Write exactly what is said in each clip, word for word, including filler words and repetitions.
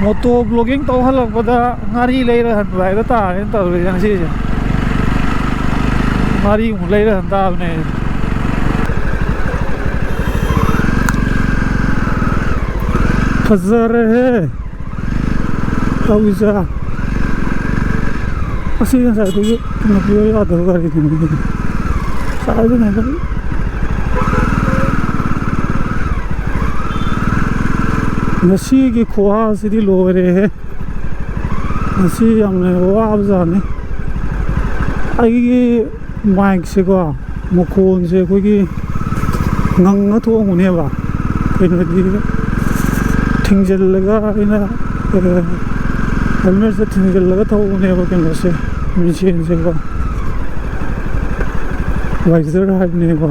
ꯃꯣꯇꯣ blogging ꯇꯧ ꯍꯜꯂꯛꯄꯗ ꯉꯥꯔꯤ ꯂꯩꯔ ꯍꯟꯕ ꯍꯥꯏꯕ ꯇꯥꯔꯦꯅ ꯇꯧꯔꯤꯁꯦ ꯉꯁꯤꯁꯦ꯫ ꯉꯥꯔꯤꯃꯨꯛ ꯂꯩꯔ ꯍꯟ ꯇꯥꯕꯅꯦ꯫ ꯐꯖꯔꯦꯍꯦ ꯇꯧꯔꯤꯁꯦ꯫ ꯑꯁꯤ ꯉꯁꯥꯏꯗꯒꯤ ꯀꯩꯅꯣ ꯄꯤꯕ ꯌꯥꯗꯕ ꯒꯥꯔꯤꯗꯨꯅꯤ꯫ ꯆꯥꯏꯗꯅ ꯑꯗꯨꯝ ꯉꯁꯤꯒꯤ ꯈꯨꯍꯥꯁꯤꯗꯤ ꯂꯣꯏꯔꯦꯍꯦ꯫ ꯉꯁꯤ ꯌꯥꯝꯅ ꯋꯥꯕꯖꯥꯠꯅꯤ꯫ ꯑꯩꯒꯤ ꯃꯥꯏꯛꯁꯦꯀꯣ, ꯃꯈꯣꯟꯁꯦ ꯑꯩꯈꯣꯏꯒꯤ ꯉꯪꯉ ꯊꯣꯛꯑꯝꯒꯅꯦꯕ꯫ ꯀꯩꯅꯣꯗꯤ ꯊꯤꯡꯖꯤꯜꯂꯒ ꯑꯩꯅ, ꯑ, ꯍꯦꯜꯃꯦꯠꯁꯦ ꯊꯤꯡꯖꯤꯜꯂꯒ ꯊꯧꯕꯅꯦꯕ ꯀꯩꯅꯣꯁꯦ, ꯃꯤꯡꯁꯦꯟꯁꯦꯀꯣ꯫ ꯋꯥꯏꯖꯔ ꯍꯥꯏꯕꯅꯦꯀꯣ꯫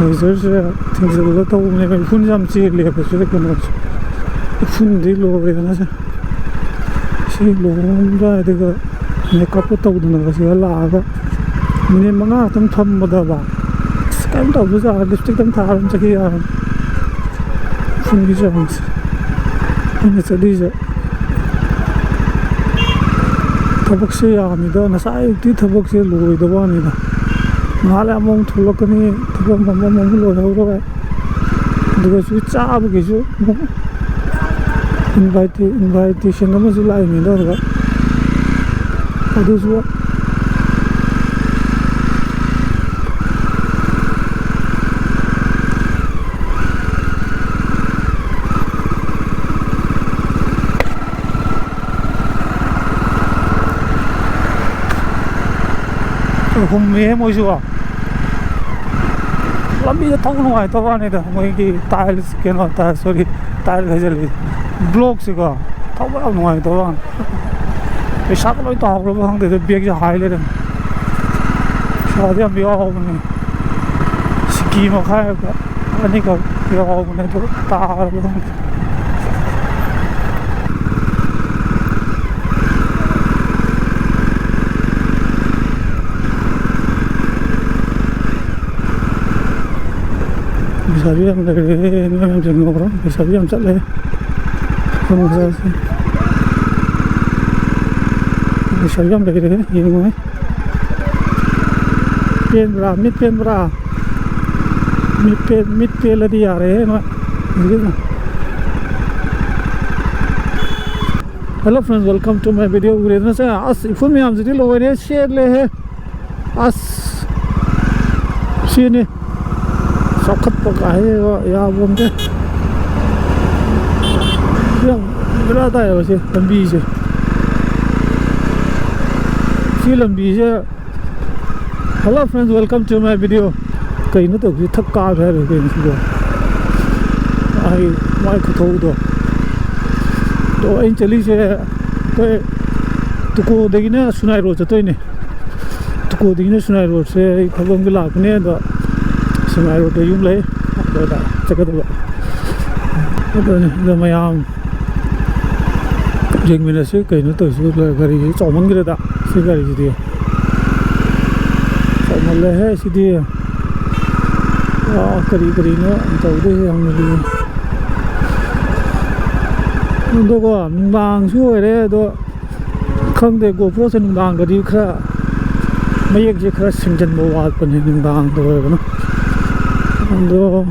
ꯋꯥꯏꯖꯔꯁꯦ ꯊꯤꯡꯖꯤꯜꯂꯒ ꯊꯧꯕꯅꯦꯕ꯫ ꯎꯐꯨꯟꯁꯦ ꯌꯥꯝ ꯆꯦꯜꯂꯦꯕ ꯁꯤꯗ ꯀꯩꯅꯣꯁꯦ꯫ ꯎꯐꯨꯟꯗꯤ ꯂꯣꯏꯔꯦꯗꯅ ꯁꯦ꯫ ꯁꯤ ꯂꯨꯍꯣꯡꯉꯝꯗꯥꯏꯗꯒ ꯃꯦꯀꯞꯀ ꯇꯧꯗꯅꯒ ꯁꯤꯗ ꯂꯥꯛꯑꯒ ꯃꯤꯅꯤꯠ ꯃꯉꯥ ꯈꯛꯇꯪ ꯐꯝꯕꯗꯕ, ꯑꯁ, ꯀꯩꯝ ꯇꯧꯗ꯭ꯔꯁꯨ ꯌꯥꯔꯦ, ꯂꯤꯞꯁꯇꯤꯛꯇꯪ ꯊꯥꯔ ꯑꯗꯨꯝ ꯆꯠꯈꯤ ꯌꯥꯔꯦ꯫ ꯎꯐꯨꯟꯒꯤ ꯆꯥꯡꯁꯦ꯫ ꯑꯩꯅ ꯆꯠꯂꯤꯁꯦ ꯊꯕꯛꯁꯦ ꯌꯥꯝꯃꯤꯗ, ꯉꯁꯥꯏ ꯑꯌꯨꯛꯇꯤ ꯊꯕꯛꯁꯦ ꯂꯣꯏꯗꯕ ꯋꯥꯅꯤꯗ꯫ ꯉꯥꯏꯍꯥꯛ ꯂꯩ ꯑꯃꯃꯨꯛ ꯊꯣꯛꯂꯛꯀꯅꯤ, ꯊꯕꯛ ꯑꯃꯃꯨꯛ ꯂꯣꯏꯍꯧꯔꯣꯏ꯫ ꯑꯗꯨꯒ ꯁꯤ ꯆꯥꯕꯒꯤꯁꯨ ꯑꯃꯨꯛ ꯏꯟꯚꯥꯏꯇꯦ-, ꯏꯟꯚꯥꯏꯇꯦꯁꯟ ꯑꯃꯁꯨ ꯂꯥꯛꯏꯅꯦ ꯇꯧꯔꯒ꯫ ꯑꯗꯨꯁꯨ ꯍꯨꯝꯃꯦ ꯃꯣꯏꯁꯨ꯫ ꯂꯝꯕꯤꯗ ꯊꯧꯕ ꯅꯨꯡꯉꯥꯏꯇꯕ ꯋꯥꯅꯤꯗ, ꯃꯣꯏꯒꯤ ꯇꯥꯏꯜꯁ, ꯀꯩꯅꯣ ꯇꯥꯏꯜꯁ, ꯁꯣꯔꯤ, ꯇꯥꯏꯜ ꯍꯥꯏꯖꯜꯂꯤ, ꯕ꯭ꯂꯣꯛꯁꯤꯀꯣ, ꯊꯧꯕ ꯌꯥꯝ ꯅꯨꯡꯉꯥꯏꯇꯕ ꯋꯥꯅꯤ꯫ ꯄꯩꯁꯥꯒ ꯂꯣꯏ ꯇꯥꯍꯧꯔꯕ ꯈꯪꯗꯦꯗ, ꯕꯦꯒꯁꯦ ꯍꯥꯏ ꯂꯩꯔꯝꯃꯦ꯫ ꯄꯩꯁꯥꯗꯤ ꯌꯥꯝ ꯌꯥꯎꯕꯅꯦ꯫ ꯁꯤꯀꯤ ꯃꯈꯥꯏ ꯑꯅꯤꯈꯛ ꯌꯥꯎꯕꯅꯦ, ꯑꯗꯨ ꯇꯥꯔꯕ ꯈꯪꯗꯦ꯫ ꯂꯩꯁꯥꯕꯤ ꯌꯥꯝ ꯂꯩꯔꯦ, ꯅꯣꯏ ꯃꯌꯥꯝ ꯌꯦꯡꯅꯧꯔꯣ, ꯂꯩꯁꯥꯕꯤ ꯌꯥꯝ ꯆꯠꯂꯦ꯫ ꯄꯩꯁꯥ ꯌꯥꯝ ꯂꯩꯔꯦ, ꯌꯦꯡꯉꯨꯅꯦ꯫ ꯄꯦꯟꯕ꯭ꯔꯥ? ꯃꯤꯠ ꯄꯦꯟꯕ꯭ꯔꯥ? ꯃꯤꯠ ꯄꯦꯟ-, ꯃꯤꯠ ꯄꯦꯜꯂꯗꯤ ꯌꯥꯔꯦꯍꯦ ꯅꯣꯏ꯫ ꯍꯧꯖꯤꯛꯀꯤꯗꯣ꯫ Hello friends, welcome to my video. ꯎꯔꯦꯗꯅ ꯁꯦ, ꯑꯁ, ꯏꯐꯨꯟ ꯃꯌꯥꯝꯁꯤꯗꯤ ꯂꯣꯏꯔꯦ, ꯁꯦꯠꯂꯦꯍꯦ꯫ ꯑꯁ, ꯁꯤꯅꯤ꯫ ꯆꯥꯎꯈꯠꯄ ꯀꯥꯏ ꯌꯥꯕ ꯑꯝꯇ꯫ ꯌꯥꯝ ꯕꯦꯔꯥ ꯇꯥꯏꯌꯦꯕ ꯁꯤ ꯂꯝꯕꯤꯁꯦ꯫ ꯁꯤ ꯂꯝꯕꯤꯁꯦ꯫ Hello friends, welcome to my video. ꯀꯩꯅꯣ ꯇꯧꯕꯁꯤ? ꯊꯛ ꯀꯥꯕ ꯍꯥꯏꯔꯣ ꯀꯩꯅꯣ ꯁꯤꯕꯣ? ꯑꯩ ꯃꯥꯏ ꯈꯨꯊꯧꯗꯣ꯫ ꯑꯗꯣ ꯑꯩꯅ ꯆꯠꯂꯤꯁꯦ ꯑꯩꯈꯣꯏ ꯇꯨꯀꯣꯗꯒꯤꯅ ꯁꯨꯅꯥꯏ ꯔꯣꯗ ꯆꯠꯇꯣꯏꯅꯦ꯫ ꯇꯨꯀꯣꯗꯒꯤꯅ ꯁꯨꯅꯥꯏ ꯔꯣꯗꯁꯦ ꯑꯩ ꯊꯕꯛ ꯑꯃꯒꯤ ꯂꯥꯛꯄꯅꯦ, ꯑꯗꯣ ꯁꯨꯅꯥꯏ ꯔꯣꯗꯇ ꯌꯨꯝ ꯂꯩ, ꯑꯗꯨꯗ ꯆꯠꯀꯗꯕ꯫ ꯑꯗꯨꯅꯤ, ꯑꯗꯣ ꯃꯌꯥꯝ ꯌꯦꯡꯃꯤꯟꯅꯁꯤ꯫ ꯀꯩꯅꯣ ꯇꯧꯔꯤꯁꯤꯕꯣ? ꯒꯥꯔꯤꯁꯤ ꯆꯥꯎꯃꯟꯈ꯭ꯔꯦꯗ, ꯁꯤ ꯒꯥꯔꯤꯁꯤꯗꯤ ꯆꯥꯎꯃꯜꯂꯦꯍꯦ ꯁꯤꯗꯤ꯫ ꯑꯥ, ꯀꯔꯤ ꯀꯔꯤꯅꯣ ꯇꯧꯗꯣꯏꯁꯦ ꯌꯥꯝꯅ ꯂꯨꯏ꯫ ꯑꯗꯨꯒ ꯅꯨꯡꯗꯥꯡꯁꯨ ꯑꯣꯏꯔꯦ, ꯑꯗꯣ ꯈꯪꯗꯦ, GoProꯁꯦ ꯅꯨꯡꯗꯥꯡꯗꯗꯤ ꯈꯔ ꯃꯌꯦꯛꯁꯦ ꯈꯔ ꯁꯦꯡꯖꯟꯕ ꯋꯥꯠꯄꯅꯦ ꯅꯨꯡꯗꯥꯡꯗ ꯑꯣꯏꯔꯒꯅ꯫ ꯑꯗꯣ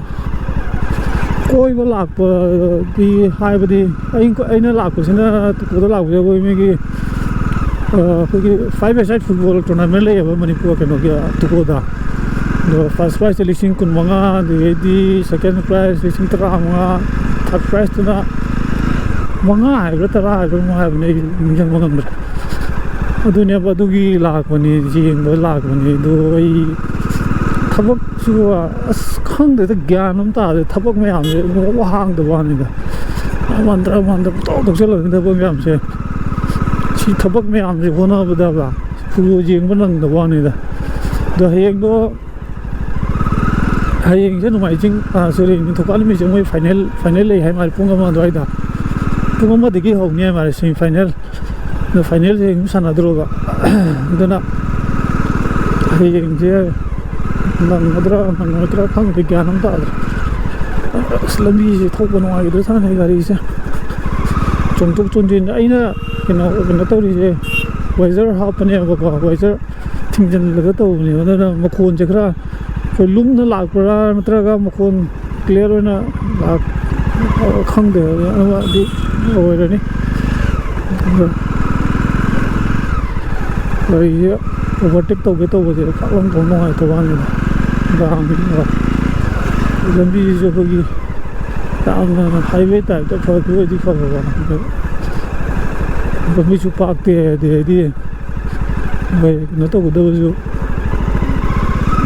ꯀꯣꯏꯕ ꯂꯥꯛꯄꯗꯤ, ꯍꯥꯏꯕꯗꯤ ꯑꯩ, ꯑꯩꯅ ꯂꯥꯛꯄꯁꯤꯅ, ꯇꯨꯀꯣꯗ ꯂꯥꯛꯄꯁꯦ ꯑꯩꯈꯣꯏ ꯃꯤꯒꯤ, ꯑ, ꯑꯩꯈꯣꯏꯒꯤ five-a-side football tournament ꯂꯩꯌꯦꯕ ꯃꯅꯤꯄꯨꯔ ꯀꯩꯅꯣꯒꯤ, ꯑ, ꯇꯨꯀꯣꯗ꯫ ꯑꯗꯣ first prize ꯂꯤꯁꯤꯡ ꯀꯨꯟ ꯃꯉꯥ, ꯑꯗꯨꯗꯒꯤꯗꯤ second prize ꯂꯤꯁꯤꯡ ꯇꯔꯥꯃꯉꯥ, third prizeꯇꯨꯅ ꯃꯉꯥ ꯍꯥꯏꯕ꯭ꯔꯥ ꯇꯔꯥ ꯍꯥꯏꯕ꯭ꯔꯥ ꯑꯃ ꯍꯥꯏꯕꯅꯦ, ꯑꯩ ꯅꯤꯡꯁꯤꯡꯕ ꯉꯝꯗ꯭ꯔꯦ꯫ ꯑꯗꯨꯅꯦꯕ, ꯑꯗꯨꯒꯤ ꯂꯥꯛꯄꯅꯤ, ꯌꯦꯡꯕ ꯂꯥꯛꯄꯅꯤ꯫ ꯑꯗꯨ ꯑꯩ ꯊꯕꯛꯁꯨ, ꯑꯁ, ꯈꯪꯗꯦꯗ, ꯒ꯭ꯌꯥꯟ ꯑꯃ ꯇꯥꯗꯦ꯫ ꯊꯕꯛ ꯃꯌꯥꯝꯁꯦ ꯅꯣꯡꯃ ꯍꯥꯡꯗꯕ ꯋꯥꯅꯤꯗ꯫ ꯃꯟꯗ꯭ꯔ ꯃꯟꯗ꯭ꯔ ꯄꯨꯡꯇꯧ ꯇꯧꯁꯜꯂꯕꯅꯤ ꯊꯕꯛ ꯃꯌꯥꯝꯁꯦ꯫ ꯁꯤ ꯊꯕꯛ ꯃꯌꯥꯝꯁꯦ ꯍꯣꯠꯅꯕꯗꯕ ꯐꯨꯠꯕꯣꯜ ꯌꯦꯡꯕ ꯅꯪꯗꯕ ꯋꯥꯅꯤꯗ꯫ ꯑꯗꯣ ꯍꯌꯦꯡꯗꯣ, ꯍꯌꯦꯡꯁꯦ ꯅꯣꯡꯃꯥꯏꯖꯤꯡ, ꯑꯥ, sorry, ꯅꯤꯡꯊꯧꯀꯥ ꯅꯨꯃꯤꯠꯁꯦ ꯃꯣꯏ final, final ꯂꯩ ꯍꯥꯏ ꯃꯥꯜꯂꯦ, ꯄꯨꯡ ꯑꯃ ꯑꯗꯨꯋꯥꯏꯗ꯫ ꯄꯨꯡ ꯑꯃꯗꯒꯤ ꯍꯧꯅꯤ ꯍꯥꯏ ꯃꯥꯜꯂꯦ semi final꯫ ꯑꯗꯣ finalꯁꯦ ꯍꯌꯦꯡ ꯁꯥꯟꯅꯗ꯭ꯔꯣꯕ꯫ ꯑꯗꯨꯅ ꯍꯌꯦꯡꯁꯦ ꯅꯪꯒꯗ꯭ꯔꯥ ꯅꯪꯉꯣꯏꯗ꯭ꯔꯥ ꯈꯪꯗꯦ, ꯒ꯭ꯌꯥꯟ ꯑꯃ ꯇꯥꯗ꯭ꯔꯦ꯫ ꯑꯁ, ꯂꯝꯕꯤꯁꯦ ꯊꯧꯕ ꯅꯨꯡꯉꯥꯏꯒꯗ꯭ꯔꯥ ꯁꯥꯟꯅꯩ ꯒꯥꯔꯤꯁꯦ꯫ ꯆꯣꯡꯊꯣꯛ ꯆꯣꯡꯁꯤꯟ꯫ ꯑꯩꯅ ꯀꯩꯅꯣ, ꯀꯩꯅꯣ ꯇꯧꯔꯤꯁꯦ, ꯋꯥꯏꯖꯔ ꯍꯥꯞꯄꯅꯦꯕꯀꯣ, ꯋꯥꯏꯖꯔ ꯊꯤꯡꯖꯤꯜꯂꯒ ꯇꯧꯕꯅꯦꯕ꯫ ꯑꯗꯨꯅ ꯃꯈꯣꯟꯁꯦ ꯈꯔ ꯑꯩꯈꯣꯏ ꯂꯨꯝꯅ ꯂꯥꯛꯄ꯭ꯔꯥ ꯅꯠꯇ꯭ꯔꯒ ꯃꯈꯣꯟ ꯀ꯭ꯂꯤꯌꯥꯔ ꯑꯣꯏꯅ ꯂꯥꯛ-, ꯈꯪꯗꯦ, ꯑꯃꯗꯤ ꯑꯣꯏꯔꯅꯤ꯫ ꯑꯗꯣ ꯒꯥꯔꯤꯁꯦ ꯑꯣꯚꯔꯇꯦꯛ ꯇꯧꯒꯦ ꯇꯧꯕꯁꯦ ꯄꯥꯛꯂꯝ ꯇꯧ ꯅꯨꯡꯉꯥꯏꯇꯕ ꯋꯥꯅꯤꯗ꯫ ꯗꯥꯝꯒꯤꯀꯣ, ꯂꯝꯕꯤꯁꯤꯁꯨ ꯑꯩꯈꯣꯏꯒꯤ ꯌꯥꯝꯅ ꯍꯥꯏꯋꯦ ꯇꯥꯏꯞꯇ ꯐꯕ ꯑꯣꯏꯗꯤ ꯐꯕꯀꯣ, ꯑꯗꯣ ꯂꯝꯕꯤꯁꯨ ꯄꯥꯛꯇꯦ꯫ ꯑꯗꯩꯗꯤ ꯑꯩꯈꯣꯏ ꯀꯩꯅꯣ ꯇꯧꯒꯗꯕꯁꯨ,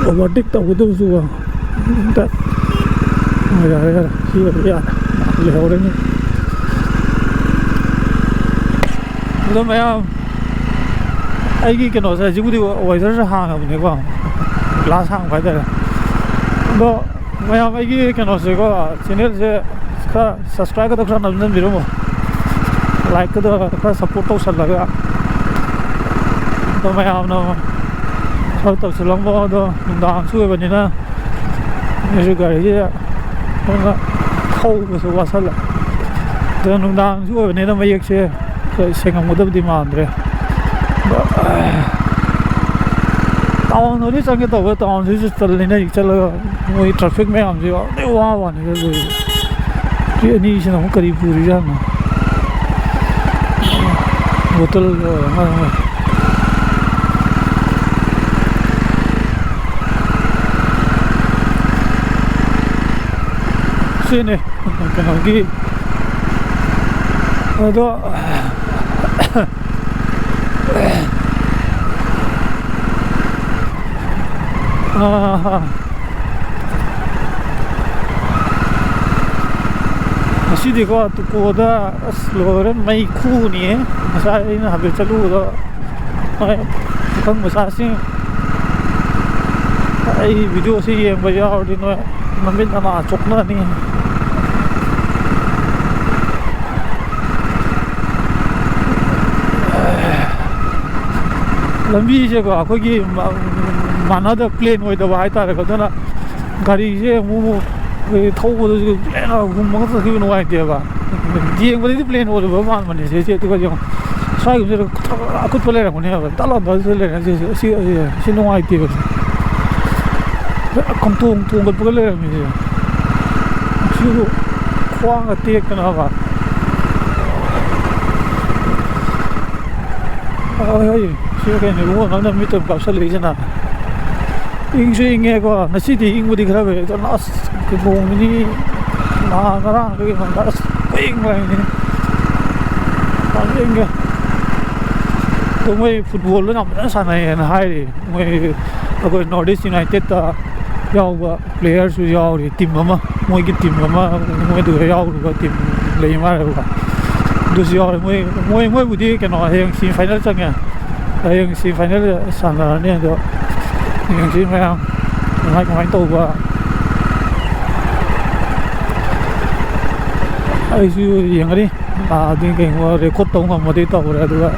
ꯑꯣꯚꯔꯇꯦꯛ ꯇꯧꯒꯗꯕꯁꯨꯀꯣ, ꯑꯝꯇ, ꯑꯣ, ꯌꯥꯔꯦ, ꯌꯥꯔꯦ, ꯁꯤ ꯑꯣꯏꯔꯗꯤ ꯌꯥꯔꯦ, ꯂꯩꯍꯧꯔꯅꯤ꯫ ꯑꯗꯣ ꯃꯌꯥꯝ, ꯑꯩꯒꯤ ꯀꯩꯅꯣꯁꯦ ꯍꯧꯖꯤꯛꯄꯨꯗꯤ ꯋꯥꯏꯖꯔꯁꯦ ꯍꯥꯡꯉꯕꯅꯦꯀꯣ, ꯒ꯭ꯂꯥꯁ ꯍꯥꯡꯕ ꯍꯥꯏꯇꯥꯔꯦ꯫ ꯑꯗꯣ ꯃꯌꯥꯝ, ꯑꯩꯒꯤ ꯀꯩꯅꯣꯁꯦꯀꯣ, ꯆꯦꯅꯦꯜꯁꯦ ꯈꯔ subscribe ꯀꯗꯣ ꯈꯔ ꯅꯝꯁꯤꯟꯕꯤꯔꯝꯃꯣ, like ꯀꯗꯣ ꯈꯔ support ꯇꯧꯁꯜꯂꯒ꯫ ꯑꯗꯣ ꯃꯌꯥꯝꯅ ꯈꯔ ꯇꯧꯁꯜꯂꯝꯃꯣ꯫ ꯑꯗꯣ ꯅꯨꯡꯗꯥꯡꯁꯨ ꯑꯣꯏꯕꯅꯤꯅ ꯑꯩꯁꯨ ꯒꯥꯔꯤꯁꯦ ꯈꯔ ꯊꯧꯕꯁꯨ ꯋꯥꯁꯜꯂꯦ꯫ ꯑꯗꯣ ꯅꯨꯡꯗꯥꯡꯁꯨ ꯑꯣꯏꯕꯅꯤꯅ ꯃꯌꯦꯛꯁꯦ ꯈꯔ ꯁꯦꯡꯉꯝꯒꯗꯕꯗꯤ ꯃꯥꯟꯗ꯭ꯔꯦ꯫ ꯑꯗꯣ ꯇꯥꯎꯟꯗꯗꯤ ꯆꯪꯒꯦ ꯇꯧꯕ, ꯇꯥꯎꯟꯁꯤꯁꯨ ꯇꯜꯂꯤꯅ ꯍꯧꯖꯤꯛ ꯆꯠꯂꯒ ꯃꯣꯏ traffic ꯃꯌꯥꯝꯁꯦ ꯌꯥꯝꯅ ꯋꯥ ꯋꯥꯅꯤꯗ ꯂꯣꯏꯔꯦ꯫ ꯁꯤ ꯑꯅꯤꯁꯤꯅ ꯑꯃꯨꯛ ꯀꯔꯤ ꯄꯨꯔꯤꯖꯥꯠꯅꯣ? ꯕꯣꯇꯜ, ꯑ, ꯑ, ꯑ꯫ ꯁꯤꯅꯤ ꯀꯩꯅꯣꯒꯤ, ꯑꯗꯣ, ꯑꯥ, ꯉꯁꯤꯗꯤꯀꯣ, ꯇꯨꯀꯣꯗ, ꯑꯁ, ꯂꯣꯏꯔꯦ, ꯃꯩ ꯈꯨꯅꯤꯌꯦ꯫ ꯉꯁꯥꯏ ꯑꯩꯅ ꯍꯥꯏꯐꯦꯠ ꯆꯠꯂꯨꯕꯗꯣ, ꯍꯣꯏ, ꯄꯥꯈꯪ ꯃꯆꯥꯁꯤꯡ, ꯑꯩ video ꯁꯤ ꯌꯦꯡꯕ ꯌꯥꯎꯔꯗꯤ ꯅꯣꯏ ꯅꯃꯤꯠ ꯅꯃꯥ ꯆꯣꯛꯅꯅꯤ꯫ ꯂꯝꯕꯤꯁꯦꯀꯣ, ꯑꯩꯈꯣꯏꯒꯤ ꯃ-, ꯃꯥꯟꯅꯗꯕ, plain ꯑꯣꯏꯗꯕ ꯍꯥꯏꯇꯥꯔꯦꯀꯣ, ꯑꯗꯨꯅ ꯒꯥꯔꯤꯁꯦ ꯑꯃꯨꯛ ꯑꯃꯨꯛ ꯑꯩꯈꯣꯏꯒꯤ ꯊꯧꯕꯗꯁꯨ ꯍꯦꯟꯅ ꯍꯨꯝꯃꯒ ꯆꯠꯈꯤꯕ ꯅꯨꯡꯉꯥꯏꯇꯦꯕ꯫ ꯌꯦꯡꯕꯗꯗꯤ ꯄ꯭ꯂꯦꯟ ꯑꯣꯏꯔꯕ ꯃꯥꯟꯕꯅꯦ ꯁꯤꯁꯦ, ꯑꯗꯨꯒ ꯌꯦꯡꯉꯣ, ꯁ꯭ꯋꯥꯏꯒꯨꯝꯕꯁꯤꯗ ꯑꯀꯨꯠꯄ ꯂꯩꯔꯝꯒꯅꯦꯕ, ꯗꯥꯛ ꯂꯥꯎꯅ ꯇꯧꯔ ꯂꯩꯔꯝꯒꯅꯤ꯫ ꯁꯤ, ꯁꯤ, ꯁꯤ, ꯁꯤ ꯅꯨꯡꯉꯥꯏꯇꯦꯕ꯫ ꯈꯣꯡꯇꯣꯡ ꯊꯣꯡꯒꯠꯄꯒ ꯂꯩꯔꯝꯃꯤꯁꯦ꯫ ꯁꯤꯕꯨ ꯈ꯭ꯋꯥꯡꯒ ꯇꯦꯛꯇꯅꯕ꯫ ꯍꯣꯏ, ꯍꯣꯏ, ꯁꯤ ꯀꯩꯅꯣ, ꯏꯕꯨꯡꯉꯣ ꯅꯪꯅ ꯃꯤꯠꯇ ꯀꯥꯞꯁꯜꯂꯛꯏꯁꯤꯅ꯫ ꯏꯪꯁꯨ ꯏꯪꯉꯦꯀꯣ ꯉꯁꯤꯗꯤ, ꯏꯪꯕꯗꯤ ꯈꯔ ꯐꯩ꯫ ꯑꯗꯣ ꯑꯁ, ꯅꯣꯡ ꯅꯤꯅꯤ, ꯅꯍꯥꯟ ꯉꯔꯥꯡꯗꯒꯤ ꯍꯦꯟꯅ ꯑꯁ, ꯈꯨꯏꯪ ꯑꯃꯅꯤ꯫ ꯐꯖꯅ ꯏꯪꯉꯦ꯫ ꯑꯗꯣ ꯃꯣꯏ ꯐꯨꯠꯕꯣꯜꯗꯣ ꯌꯥꯝ ꯐꯖꯅ ꯁꯥꯟꯅꯩ ꯍꯥꯏꯅ ꯍꯥꯏꯔꯤ꯫ ꯃꯣꯏ, ꯑꯩꯈꯣꯏ North East United-ꯇ ꯌꯥꯎꯕ player-ꯁꯨ ꯌꯥꯎꯔꯤ, team ꯑꯃ, ꯃꯣꯏꯒꯤ team ꯑꯃ, ꯃꯣꯏꯗꯨꯗ ꯌꯥꯎꯔꯨꯕ team ꯂꯩ ꯃꯥꯜꯂꯦꯕꯀꯣ꯫ ꯑꯗꯨꯁꯨ ꯌꯥꯎꯔꯦ꯫ ꯃꯣꯏ, ꯃꯣꯏ, ꯃꯣꯏꯕꯨꯗꯤ ꯀꯩꯅꯣ, ꯍꯌꯦꯡ semi final ꯆꯪꯉꯦ꯫ ꯍꯌꯦꯡ semi final ꯁꯥꯟꯅꯔꯅꯤ꯫ ꯑꯗꯣ ꯌꯦꯡꯁꯤ ꯃꯌꯥꯝ, ꯀꯃꯥꯏ, ꯀꯃꯥꯏꯅ ꯇꯧꯕ꯫ ꯑꯩꯁꯨ ꯌꯦꯡꯒꯅꯤ꯫ ꯂꯥꯛꯑꯗꯤ ꯀꯩꯒꯨꯝꯕ record ꯇꯧ ꯉꯝꯃꯗꯤ ꯇꯧꯔꯦ, ꯑꯗꯨꯒ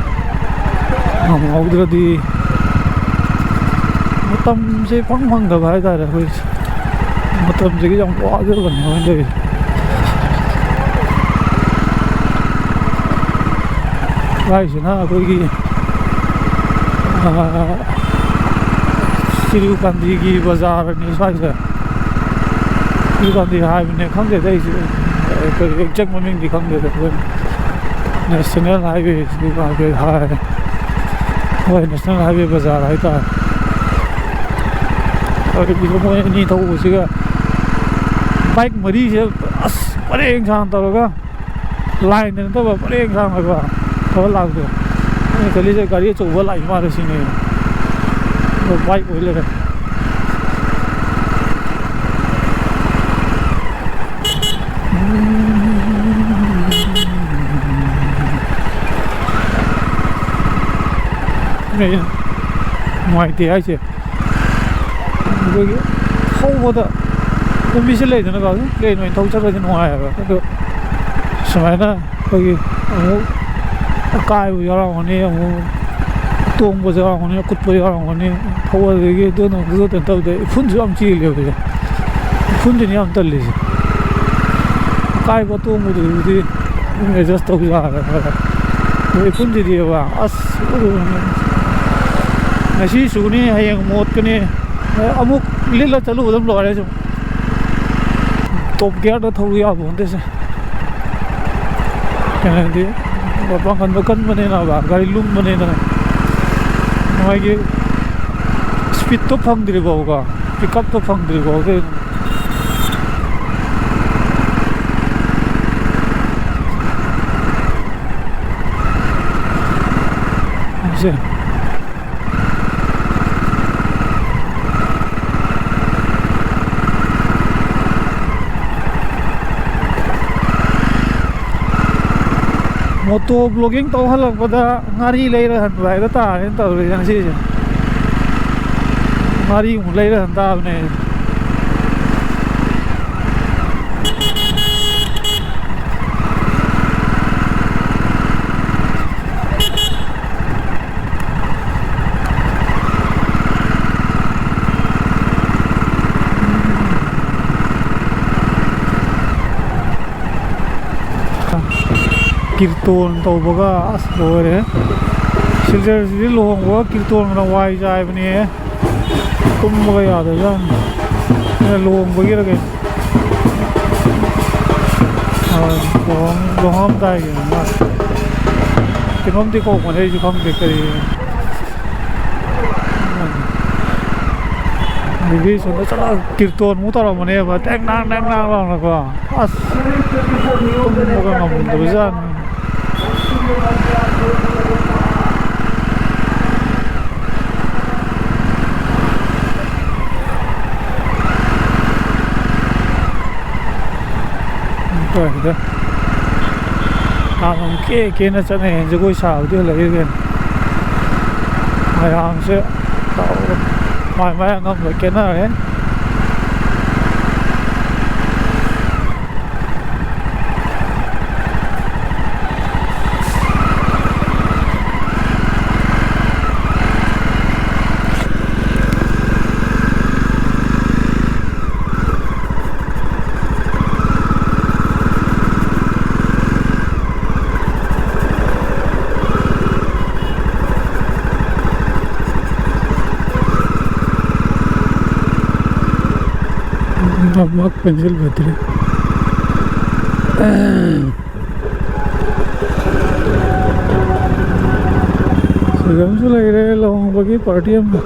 ꯉꯝꯍꯧꯗ꯭ꯔꯗꯤ, ꯃꯇꯝꯁꯦ ꯏꯐꯪ ꯐꯪꯗꯕ ꯍꯥꯏꯇꯥꯔꯦ ꯑꯩꯈꯣꯏꯁꯦ꯫ ꯃꯇꯝꯁꯤꯒꯤ ꯌꯥꯝ ꯋꯥꯖꯕꯅꯦ ꯑꯩꯈꯣꯏꯅ ꯇꯧꯔꯤꯁꯦ꯫ ꯁ꯭ꯋꯥꯏꯁꯤꯅ ꯑꯩꯈꯣꯏꯒꯤ, ꯑꯥ, ꯁꯤꯔꯨ ꯀꯥꯟꯙꯤꯒꯤ ꯕꯖꯥꯔꯅꯤ ꯁ꯭ꯋꯥꯏꯁꯦ꯫ ꯁꯤꯔꯨ ꯀꯥꯟꯙꯤ ꯍꯥꯏꯕꯅꯦ, ꯈꯪꯗꯦꯗ ꯑꯩꯁꯨ, ꯀꯔꯤ exact ꯃꯃꯤꯡꯗꯤ ꯈꯪꯗꯦꯗ꯫ ꯑꯩꯈꯣꯏ National Highway, ꯁꯤꯔꯨ ꯀꯥꯟꯙꯤ ꯍꯥꯏ꯫ ꯍꯣꯏ, National Highway ꯕꯖꯥꯔ ꯍꯥꯏꯇꯥꯔꯦ꯫ ꯑꯗꯨꯒꯤꯗꯣ ꯃꯣꯏ ꯑꯅꯤ ꯊꯧꯕꯁꯤꯒ, bike ꯃꯔꯤꯁꯦ ꯑꯁ ꯄꯔꯦꯡ ꯁꯥꯡꯅ ꯇꯧꯔꯒ, line-ꯗ ꯅꯠꯇꯕ ꯄꯔꯦꯡ ꯁꯥꯡꯅꯀꯣ ꯊꯧꯔ ꯂꯥꯛꯄꯗꯣ꯫ ꯑꯩꯅ ꯈꯜꯂꯤꯁꯦ ꯒꯥꯔꯤ ꯑꯆꯧꯕ ꯂꯥꯛꯏ ꯃꯥꯜꯂꯦ ꯁꯤꯅꯦ꯫ ꯑꯗꯣ bike ꯑꯣꯏ ꯂꯩꯔꯦ꯫ ꯅꯨꯡꯉꯥꯏꯇꯦ ꯍꯥꯏꯁꯦ꯫ ꯑꯩꯈꯣꯏꯒꯤ ꯊꯧꯕꯗ ꯂꯝꯕꯤꯁꯦ ꯂꯩꯗꯅꯀꯣ, ꯑꯗꯨꯝ plain ꯑꯣꯏꯅ ꯊꯧ ꯆꯠꯄꯁꯦ ꯅꯨꯡꯉꯥꯏꯌꯦꯕ꯫ ꯑꯗꯣ ꯁꯨꯃꯥꯏꯅ ꯑꯩꯈꯣꯏꯒꯤ ꯑꯃꯨꯛ ꯑꯀꯥꯏꯕ ꯌꯥꯎꯔꯝꯒꯅꯤ, ꯑꯃꯨꯛ ꯇꯣꯡꯕꯁꯨ ꯌꯥꯎꯔꯝꯒꯅꯤ, ꯑꯀꯨꯠꯄ ꯌꯥꯎꯔꯝꯒꯅꯤ꯫ ꯊꯧꯕꯗꯒꯤ ꯑꯗꯨꯅ ꯑꯗꯨ ꯀꯩꯅꯣ ꯇꯧꯗꯦ, ꯏꯐꯨꯟꯁꯨ ꯌꯥꯝ ꯆꯦꯜꯂꯦꯕ ꯁꯤꯁꯦ꯫ ꯏꯐꯨꯟꯁꯤꯅꯤ ꯌꯥꯝ ꯇꯜꯂꯤꯁꯦ꯫ ꯀꯥꯏꯕ ꯇꯣꯡꯕꯗꯨꯕꯨꯗꯤ ꯑꯗꯨꯝ adjust ꯇꯧ ꯌꯥꯔꯦ ꯈꯔ꯫ ꯑꯗꯣ ꯏꯐꯨꯟꯁꯤꯗꯤꯕ, ꯑꯁ, ꯉꯁꯤ ꯆꯨꯅꯤ, ꯍꯌꯦꯡ ꯃꯣꯠꯀꯅꯤ, ꯑꯃꯨꯛ ꯂꯤꯠꯂ ꯆꯠꯂꯨꯕ ꯑꯗꯨꯝ ꯂꯣꯏꯔꯦ ꯁꯨꯝ꯫ Top gear ꯗ ꯊꯧꯕ ꯌꯥꯕ ꯅꯠꯇꯦ ꯁꯦ꯫ ꯀꯩꯅꯣꯗꯤ ꯃꯄꯥꯡꯒꯜꯗꯣ ꯀꯟꯕꯅꯤꯅꯕ, ꯒꯥꯔꯤ ꯂꯨꯝꯕꯅꯤꯅ ꯃꯥꯒꯤ speed ꯇꯣ ꯐꯪꯗ꯭ꯔꯤꯕꯧꯀꯣ, pick up ꯇꯣ ꯐꯪꯗ꯭ꯔꯤꯕꯧꯗꯤ꯫ ꯁꯦ꯫ Moto vlogging ꯇꯧ ꯍꯜꯂꯛꯄꯗ ꯉꯥꯔꯤ ꯂꯩꯔ ꯍꯟꯕ ꯍꯥꯏꯗꯣ ꯇꯥꯔꯦꯅ ꯇꯧꯔꯤꯁꯦ ꯉꯁꯤꯁꯦ꯫ ꯉꯥꯔꯤꯃꯨꯛ ꯂꯩꯔ ꯍꯟ ꯇꯥꯕꯅꯦ꯫ ꯀꯤꯔꯇꯣꯟ ꯇꯧꯕꯒ ꯑꯁ ꯂꯣꯏꯔꯦ꯫ ꯁꯤꯜꯆꯔꯁꯤꯗꯤ ꯂꯨꯍꯣꯡꯕꯒ ꯀꯤꯔꯇꯣꯟꯒꯅ ꯋꯥꯏ ꯆꯥꯏꯕꯅꯦ꯫ ꯇꯨꯝꯕꯒ ꯌꯥꯗꯕꯖꯥꯠꯅꯤ꯫ ꯑꯩꯅ ꯂꯨꯍꯣꯡꯕꯒꯤꯔ ꯀꯩꯅꯣ? ꯑ, ꯂꯨꯍꯣꯡ-, ꯂꯨꯍꯣꯡꯉꯝꯗꯥꯏꯒꯤ ꯃꯥ ꯀꯩꯅꯣꯝꯗꯤ ꯀꯧꯕꯅꯦ, ꯑꯩꯁꯨ ꯈꯪꯗꯦ ꯀꯔꯤ꯫ ꯑꯗꯒꯤ ꯁꯣꯝꯗ ꯆꯠꯂ ꯀꯤꯔꯇꯣꯟꯃꯨꯛ ꯇꯧꯔꯝꯕꯅꯦꯕ, ꯇꯦꯡ ꯅꯥꯡ ꯇꯦꯡ ꯅꯥꯡ ꯂꯥꯎꯅꯀꯣ꯫ ꯑꯁ! ꯇꯨꯝꯕꯒ ꯉꯝꯗꯕꯖꯥꯠꯅꯤ꯫ ꯇꯧꯔꯤꯗ꯫ ꯍꯥꯟꯅ ꯑꯃꯨꯛ ꯀꯦ ꯀꯦꯅ ꯆꯠꯅꯩ, ꯖꯒꯣꯏ ꯁꯥꯕꯗꯤ ꯍꯜꯂꯛꯏ ꯀꯩꯅꯣ꯫ ꯃꯌꯥꯝꯁꯦ ꯇꯧꯔꯦ꯫ ꯃꯥꯏ ꯃꯥꯏ ꯑꯉꯝꯕ ꯀꯦꯅꯔꯦ꯫ ꯄꯨꯟꯁꯤꯜ ꯐꯠꯇ꯭ꯔꯤ꯫ ꯁꯤꯗ ꯑꯃꯁꯨ ꯂꯩꯔꯦ, ꯂꯨꯍꯣꯡꯕꯒꯤ ꯄꯥꯔꯇꯤ ꯑꯃ꯫